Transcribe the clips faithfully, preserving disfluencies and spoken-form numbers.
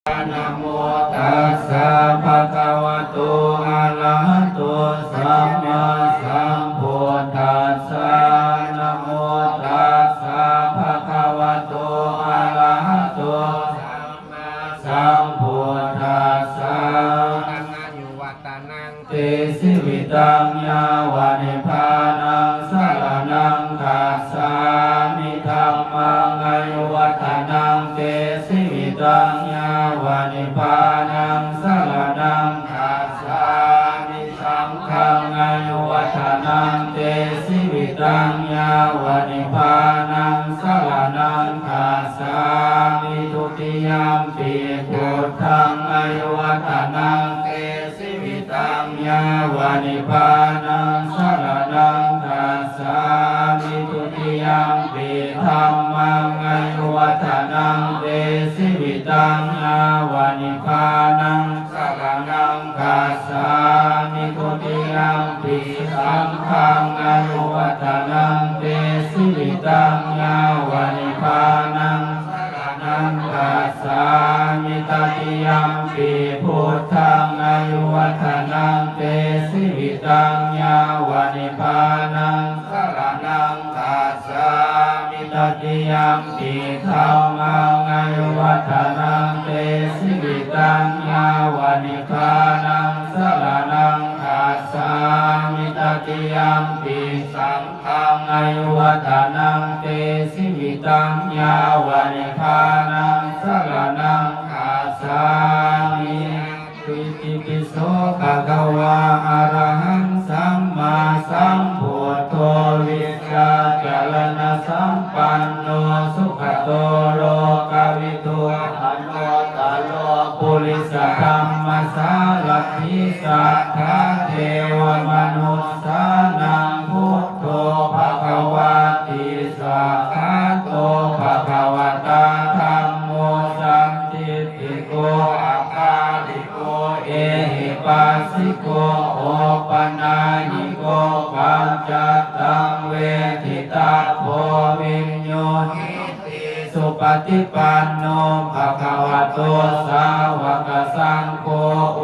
Namo tassa bhagavato arahato sammāsambuddhassa. Namo tassa bhagavato arahato sammāsambuddhassa. Te jīvitaṃ yāva nibbānaṃ saraṇaṃ gacchāmi. Dhammaṃ āyuvaḍḍhanaṃ te jīvitaṃ yāva nibbānaṃ saraṇaṃ gacchāmi. Saṅghaṃ āyuvaḍḍhanaṃ te jīvitaṃ yāva nibbānaṃ saraṇaṃ gacchāmi. Dutiyampi buddhaṃ āyuvaḍḍhanaṃ te jīvitaṃ yāva nibbānaṃ saraṇaṃ gacchāmi. Dutiyampi dhammaṃ āyuvaḍḍhanaṃ te jīvitaṃ yāva nibbānaṃ saraṇaṃ gacchāmi. Dutiyampi saṅghaṃ āyuvaḍḍhanaṃ te jīvitaṃ yāva nibbānaṃ saraṇaṃ gacchāmi. Tatiyampi buddhaṃ āyuvaḍḍhanaṃ te jīvitaṃ yāva nibbānaṃ saraṇaṃ gacchāmi. Tatiyampi dhammaṃ āyuvaḍḍhanaṃ te jīvitaṃ yāva nibbānaṃ saraṇaṃ gacchāmi. Tatiyampi saṅghaṃ āyuvaḍḍhanaṃ te jīvitaṃ yāva nibbānaṃ saraṇaṃ gacchāmi. Itipi so bhagavā arahaṃ sammāsambuddho vijjācaraṇasampanno sugato lokavidū anuttaro purisadammasārathi satthā devamanussānaṃ buddho bhagavāti. Svākkhāto bhagavatā dhammo sandiṭṭhiko akāliko ehipassiko opanayiko paccattaṃ veditabbo viññūhī ti. Supaṭipanno bhagavato sāvakasaṅgho,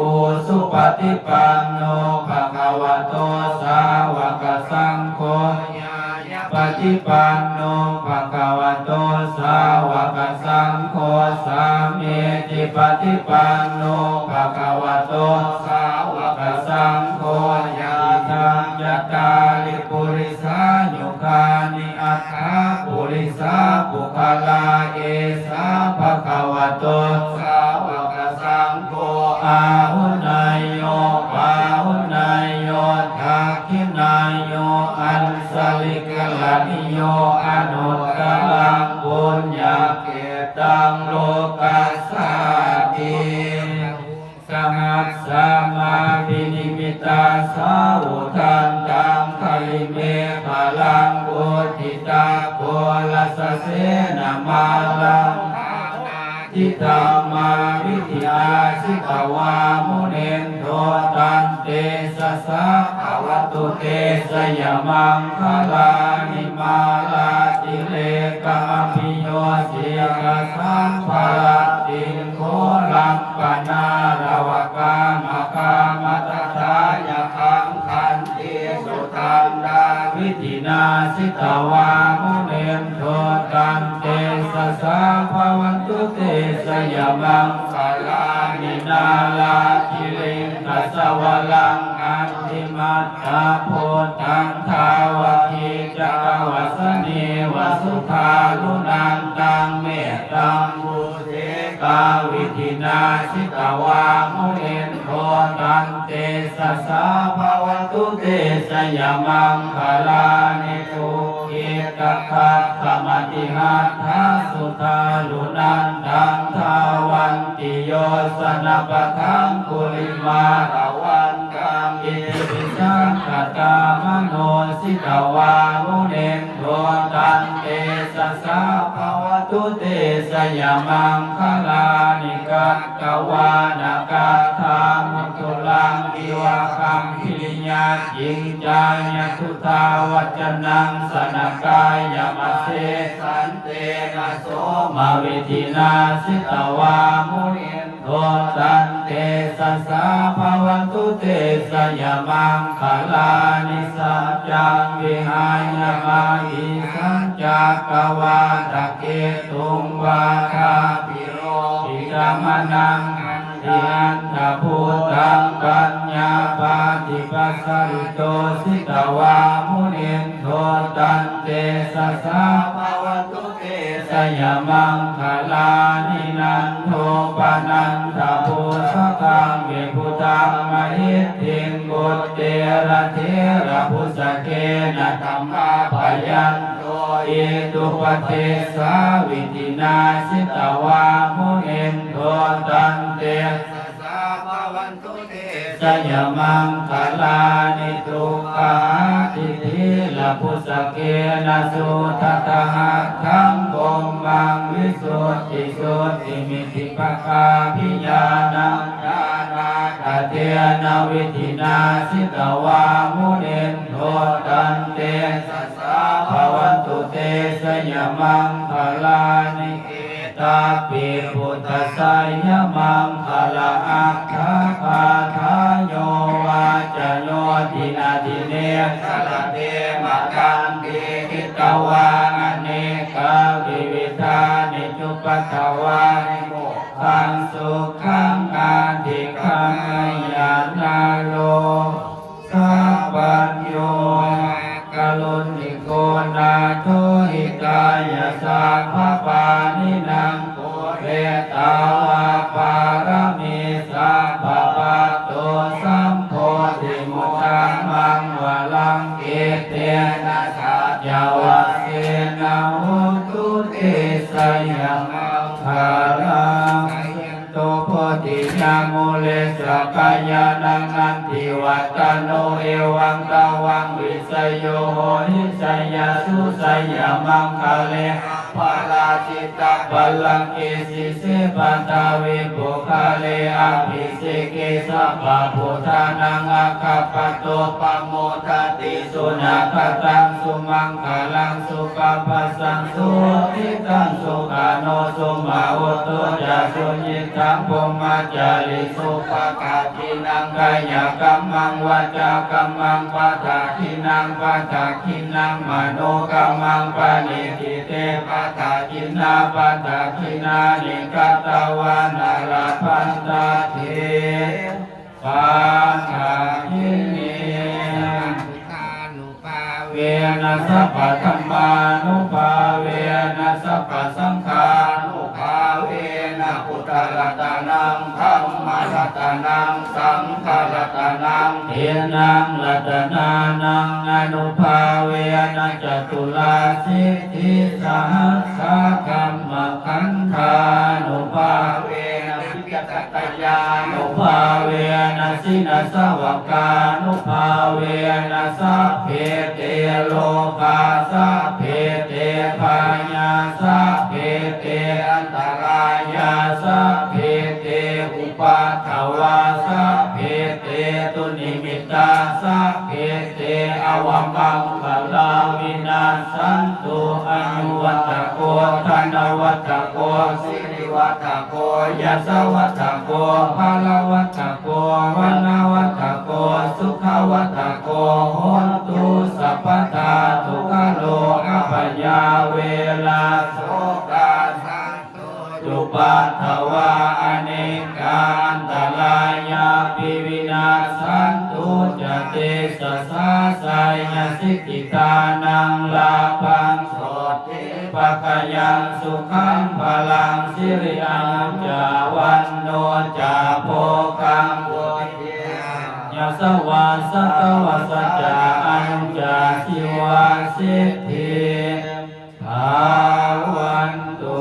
ujupaṭipanno bhagavato sāvakasaṅgho, ñāyapaṭipanno bhagavato sāvakasaṅgho, sāmīcipaṭipanno bhagavato sāvakasaṅgho, yadidaṃ cattāri purisayugāni aṭṭha purisapuggalā, esa bhagavato sāvakasaṅgho, āhuneyyo pāhuneyyo dakkhiṇeyyo añjalikaraṇīyo anuttaraṃ puññakkhettaṃ lokassāti. Sahassamabhinimmitasāvudhantaṃ girimekhalaṃ uditaghorasasenamāraṃ dānādidhammavidhinā jitavā munindo tantejasā bhavatu te jayamaṅgalāni. Mārātirekamabhiyujjhitasabbarattiṃ ghorampanāḷavakamakkhamathaddhayakkhaṃ khantīsudantavidhinā jitavā munindo tantejasā bhavatu te jayamaṅgalāni. Nāḷāgiriṃ gajavaraṃ atimattabhūtaṃ dāvaggicakkamasanīva sudāruṇantaṃ mettambusekavidhinā jitavā munindo tantejasā bhavatu te jayamaṅgalāni. Ukkhittakhaggamatihatthasudāruṇantaṃ dhāvantiyojanapathaṅgulimālavantaṃ iddhībhisaṅkhatamano jitavā munindo tantejasā bhavatu te jayamaṅgalāni. Katvāna kaṭṭhamudaraṃ iva gabbhinīyā ciñcāya duṭṭhavacanaṃ janakāyamajjhe santena somavidhinā jitavā munindo te jayamaṅgalāni. Saccaṃ vihāya matisaccakavādaketuṃ vādābhiropitamanaṃ atiandhabhūtaṃ paññāpadīpajalito jitavā munindo taṃ tejasā bhavatu te jayamaṅgalāni. Nandopanandabhujagaṃ vibudhaṃ mahiddhiṃ puttena therabhujagena damāpayanto iddhūpadesavidhinā jitavā munindo taṃ tejasā bhavatu te jayamaṅgalāni. Duggāhadiṭṭhibhujagena sudaṭṭhahatthaṃ brahmaṃ visuddhijutimiddhibakābhidhānaṃ ñāṇāgadena vidhinā jitavā munindo taṃ tejasā bhavatu te jayamaṅgalāni. Etāpi buddhajayamaṅgalaaṭṭhagāthā yo vācano dinadine sarate matandī hitvānanekavividhāni cupaddavāni mokkhaṃ sukhaṃ adhigameyya naro sapañño. Mahākāruṇiko nātho hitāya sabbapāṇinaṃ pūretvā pāramī sabbā patto sambodhimuttamaṃ varaṃ etena saccavajjena hotu te jayamaṅgalaṃ. Jayanto bodhiyā mūle sakyānaṃ nandivaḍḍhano evaṃ tvaṃ vijayo hohi jayassu jayamaṅgale aparājitapallaṅ ke sīse paṭhavipokkhare abhiseke sabbabuddhānaṃ aggappatto pamodati. Sunakkhattaṃ sumaṅgalaṃ supabhātaṃ suhuṭṭhitaṃ sukhaṇo sumuhutto ca suyiṭṭhaṃ brahmacārisu padakkhiṇaṃ kāyakammaṃ vācākammaṃ padakkhiṇaṃ padakkhiṇaṃ manokammaṃ paṇidhī te padakkhiṇā padakkhiṇāni katvāna labhantatthe padakkhiṇe. Buddhānubhāvena sabbadhammānubhāvena sabbasaṅghānubhāvena buddharatanaṃ dhammaratanaṃ saṅgharatanaṃ tiṇṇaṃ ratanānaṃ ānubhāvena caturāsītisahassadhammakkhandhānubhāvena piṭakattayānubhāvena jinasāvakānubhāvena sabbe te rogā sabbe te bhayā sabbe te antarāyā sabbe te upaddavā sabbe te dunnimittā sabbe te avamaṅgalā vinassantu. Āyuvaḍḍhako dhanavaḍḍhako sirivaḍḍhako yasavaḍḍhako balavaḍḍhako vaṇṇavaḍḍhako sukhavaḍḍhako hotu sabbadā. Dukkharogabhayā verā sokā sattu cupaddavā anekā antarāyāpi vinassantu ca tejasā. Jayasiddhi dhanaṃ lābhaṃ sotthi bhāgyaṃ sukhaṃ balaṃ siri āyu ca vaṇṇo ca bhogaṃ vuḍḍhī yasavā satavassā ca āyū ca jīvasiddhī bhavantu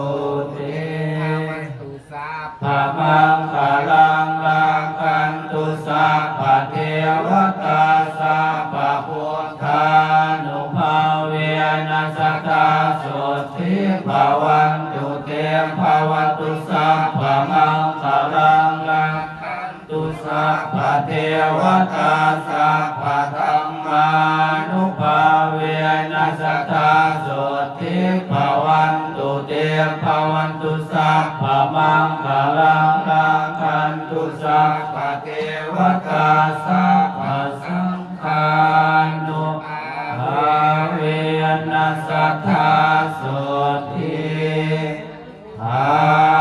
te. Bhavatu sabbamaṅgalaṃ rakkhantu sabbadevatā sabbabuddhānubhāvena sadā sotthī bhavantu te. Bhavatu sabbamaṅgalaṃ rakkhantu sabbadevatā sabbadhammānubhāvena sadā sotthī bhavantu te. Bhavatu sabbamaṅgalaṃ rakkhantu sabba devatā sabbasaṅghānubhāvena sadā sotthī bha